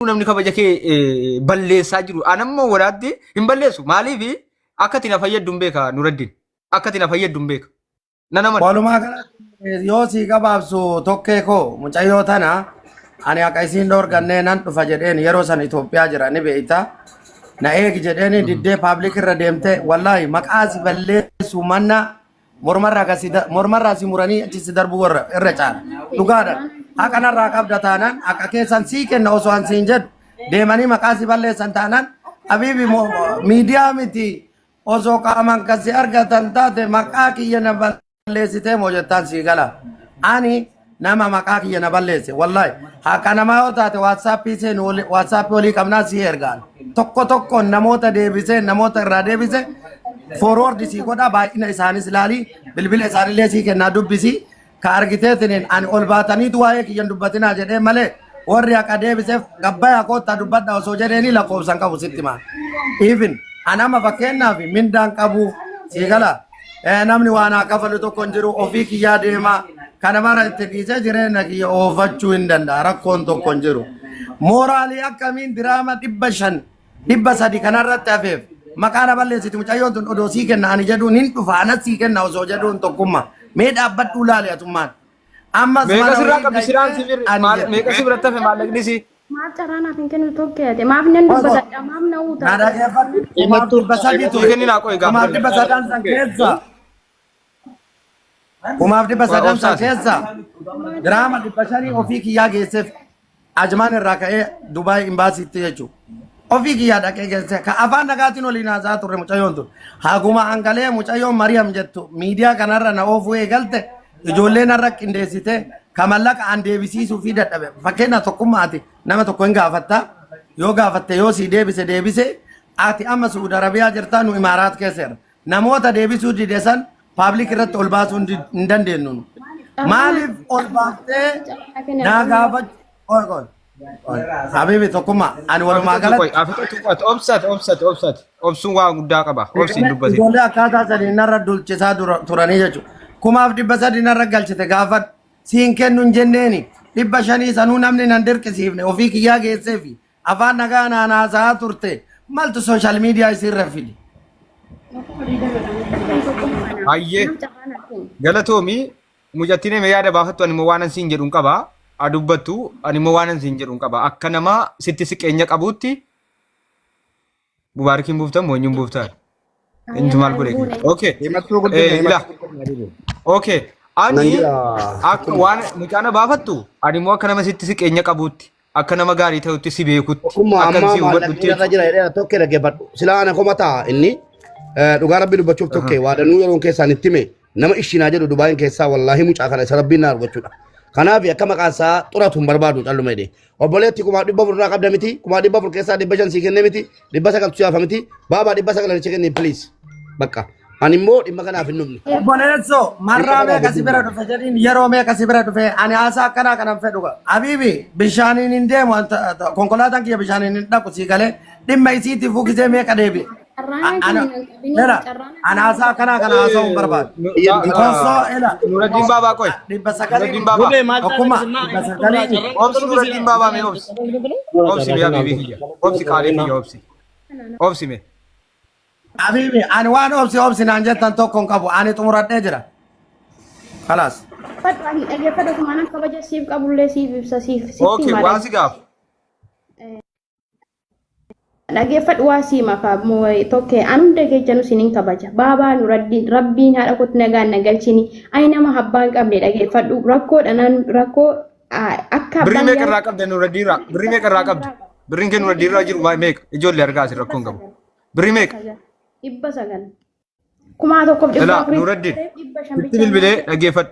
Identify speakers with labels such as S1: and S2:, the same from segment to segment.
S1: Namni kabaja kee balleessaa jiru. An ammoo waraatti hin balleessu. Maaliif akka ati na fayyaddu hin beeka Nuraddiin. Akka ati na fayyaddu hin beeka. Nan amana.
S2: Walumaa galatti yoo sii gabaabsu, tokkee koo, mucayyoo tana ani akka isiin dhoorgannee nan dhufa jedheen, yeroo san Itoophiyaa jira ni beekta. Na eegi jedheen, diddee public irra deemte. Wallaahi maqaa si balleessu manna mormarraa si muranii achi si darbuu warra irra caala. Dhugaadha. Haqa narraa qabda taanaan akka keessan sii kenna osoo an siin jedhu deemanii maqaa si balleessan taanaan, habiibi, miidiyaa miti, osoo qaamaan kan si argatan taate maqaa kiyya na balleessitee moo jettaan sii gala. Ani nama maqaa kiyya na balleesse, wallahi haqa namaa yoo taate WhatsAppii seenu, WhatsAppii walii qabnaa, sii ergaan. Tokko tokkoon namoota deebisee, namoota irraa deebise forward sii godha. Baay'ina isaanis ilaalii, bilbila isaanillee sii kennaa dubbisii. Ka argiteetiniin ani ol baataniitu waa'ee kiyyan dubbatinaa jedhee malee, warri haqa deebiseef gabbayaa koottaa dubbadha osoo jedheeni lakkoofsan qabu sitti maa. Even an amma fakkeenyaaf mindaan qabu sii gala. Namni waan haa kafalu tokko hin jiru, ofii kiyyaa deema. Kana mara itti dhiisee jireenya kiyya oofachuu hin danda'a, rakkoon tokko hin jiru. Mooraalii akkamiin diraama 500 300 kanarratti hafeef maqaa na balleessiti mucayyoon tun? Odoo sii kenna ani jedhuun hin dhufa, anas sii kenna osoo jedhuun, tokkummaa mee dhaabbadhuu laali atummaan. Ammas
S1: Meeqa
S2: mana
S1: sirraa
S2: wayii
S1: qabdi siraan si
S2: dhaqxee
S1: birri
S2: ani
S1: maal
S2: jedhe.
S1: meeqa si biratti hafe maallaqni si?
S3: Maaf carraa naaf hin kennu tokkee ati? Maaf nan
S2: Qoy qoy.
S3: dubbatadha? Maaf na
S2: Na
S3: uutaa?
S2: dhaggeeffadhu. 1300
S1: Sii
S2: ture.
S1: kenninaa qoy
S2: Kumaaf
S1: gaafa.
S2: 900 san keessa. Kumaaf dhibba
S1: Qoy
S2: sadan san
S1: obsaasi.
S2: keessa diraama 500 ofii kiyyaa geesseef, Ajmaan irraa ka'ee Dubaay imbaasiitti jechuudha. Ofii kiyyaa dhaqee geesse, ka afaan nagaatiin waliin haasa'aa turre mucayyoon tun. Haguma hangalee mucayyoon Mariyam jettu miidiyaa kanarra na oofuu eegalte, ijoollee narra qindeessite, ka mallaqa an deebisiisuu fi dadhabe. Fakkeenya, tokkummaa ati nama tokko hin gaafatta, yoo gaafatte yoo sii deebise deebise. Ati amma Suudi Arabiyaa jirtaa, nu Imaaraat keessa jirra. Namoota deebisuu dide san public irratti ol baasuu hin dandeenyu nu. Maaliif ol baaftee naa gaafachuu? Qoy qoy. Qoy. Habibi, tokkummaa ani walumaa
S1: Afixatu qoy
S2: galatti
S1: afixatu qoy, obsati obsati obsati, obsuun waan guddaa qaba, obsi hin dubbatin.
S2: Ijoollee akkaataa sanii narra dulchisaa turanii jechuudha. 1300 narra galchite gaafadhu. Siin kennu hin jenneeni. 500 sanuu namni nan dirqisiifne, ofii kiyyaa geesseefi. Afaan nagaa naan haasa'aa turte, maltu social media isiirra fide.
S1: Hayyee galatoomi mucattiin, hime yaada baafattu. Ani immoo waan an siin jedhu hin qaba. A dubbattu, ani immoo waan an siin jedhu hin qaba. Akka nama sitti siqeenya qabuutti Mubaarakiin buuftan moo eenyuun buuftan? Eenyutu maal godhe? Okay.
S4: Himattuu guddina
S1: Ila.
S4: himattuu guddina.
S1: Okay.
S4: Nan
S1: Ani
S4: jira.
S1: akka waan mucaana baafattu, ani immoo akka nama sitti siqeenya qabuutti, akka nama gaarii ta'utti si beekutti,
S4: Tokkummaa
S1: akka
S4: ammaa
S1: si hubadhutti
S4: maallaqni irra
S1: jechuudha.
S4: jira jedhee tokke dhaggeeffadhu. Silaa ana komataa inni dhugaa rabbi dubbachuuf tokke waadanuu yeroon keessaan itti hime nama ishinaa jedhu Dubaayin keessaa, wallaahi mucaa kana isa rabbiin na argachuudha. Kanaaf akka maqaan isaa xuratu hin barbaadu calluma jedhee. Obboleetti, 400,000 irraa qabda miti, 400,000 keessaa 500 sii kenne miti, 900 si hafa miti, baabaa, 900 achi kenni please. Bakka ani immoo dhimma kanaaf hin dhumne.
S2: Obboleessoo, marraa
S4: Dhimma kanaaf
S2: meeqa
S4: hin
S2: si bira
S4: dhumne.
S2: dhufe jedhiin, yeroo meeqa si bira dhufe? Ani haasaa akkanaa kanan fedhu. Habiibi, bishaaniin hin deemu, konkolaataan kiyya bishaaniin hin dhaqu, sii galee dhimma isiitiif fukisee meeqa deebi'e.
S3: Carraa
S2: Ana
S3: kennu hin qabini.
S2: Mira,
S3: Carraa
S2: ana haasaa akkanaa kana haasa'uu hin barbaadu. Osoo ila
S1: Nuraddiin baabaa qoy.
S2: 900
S1: Nuraddiin baabaa.
S5: Gubee maal
S2: tokkummaa
S5: taate?
S2: 900.
S1: Obsi Nuraddiin baabaa, mee obsi. Obsi mee habiibii kiyya. Obsi qaalii kiyya, obsi. Obsi mee.
S2: Habiibi, ani waan obsi obsi naan jettan tokko hin qabu, ani xumuradhee jira. Kalaas.
S3: Dhaggeeffadhu, ani dhaggeeffadhu, kumaan kabaja siif qabullee siif ibsa, siif sitti
S1: Okay,
S3: hima.
S1: waan si gaafa.
S3: Dhaggeeffadhu, waa sii makaa tokke, an hunda keessanuu sinin kabaja. Baabaa Nuraddiin, rabbiin haadha kootti nagaan na galchini. Ani nama abbaa hin qabne, dhaggeeffadhu, rakkoodha nan rakkoo akka
S1: Birrii
S3: abbaan
S1: meeqa irraa qabda Nuraddiin irraa? Birrii meeqa irraa qabda? Birriin kee Nuraddiin irraa jiru meeqa? Ijoollee argaa asii rakkoon qabu. Birrii meeqa?
S3: 900. 1400
S1: Ilaa Nuraddiin
S3: 500
S1: sitti bilbilee, dhaggeeffadhu.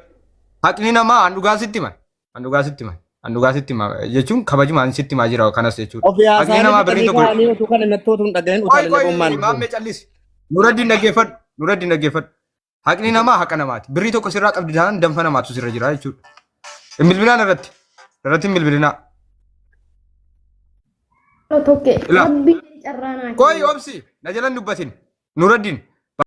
S1: Haqni namaa an dhugaa sitti hima. An dhugaa sitti hima. An dhugaa sitti hima jechuun kabajumaan sitti himaa jira kanas jechuudha.
S5: Ofii
S1: Haqni
S5: haasa'anii
S1: namaa birriin
S5: fixanii
S1: tokko.
S5: ka'anii utuu kan himattoota hin dhagahin
S1: Qoy
S5: utaalee
S1: qoy
S5: gommaan.
S1: Maammee callisi. Nuraddiin dhaggeeffadhu. Nuraddiin dhaggeeffadhu. Haqni namaa haqa namaati. Birrii tokko sirraa qabdi taanaan danfa namaatu sirra jira jechuudha. Hin bilbilaan irratti. Irratti hin bilbilinaa.
S3: Tokke
S1: Ilaa.
S3: rabbiin carraa naa
S1: Qoy
S3: kennu.
S1: obsi na jalan dubbatin. Nuraddiin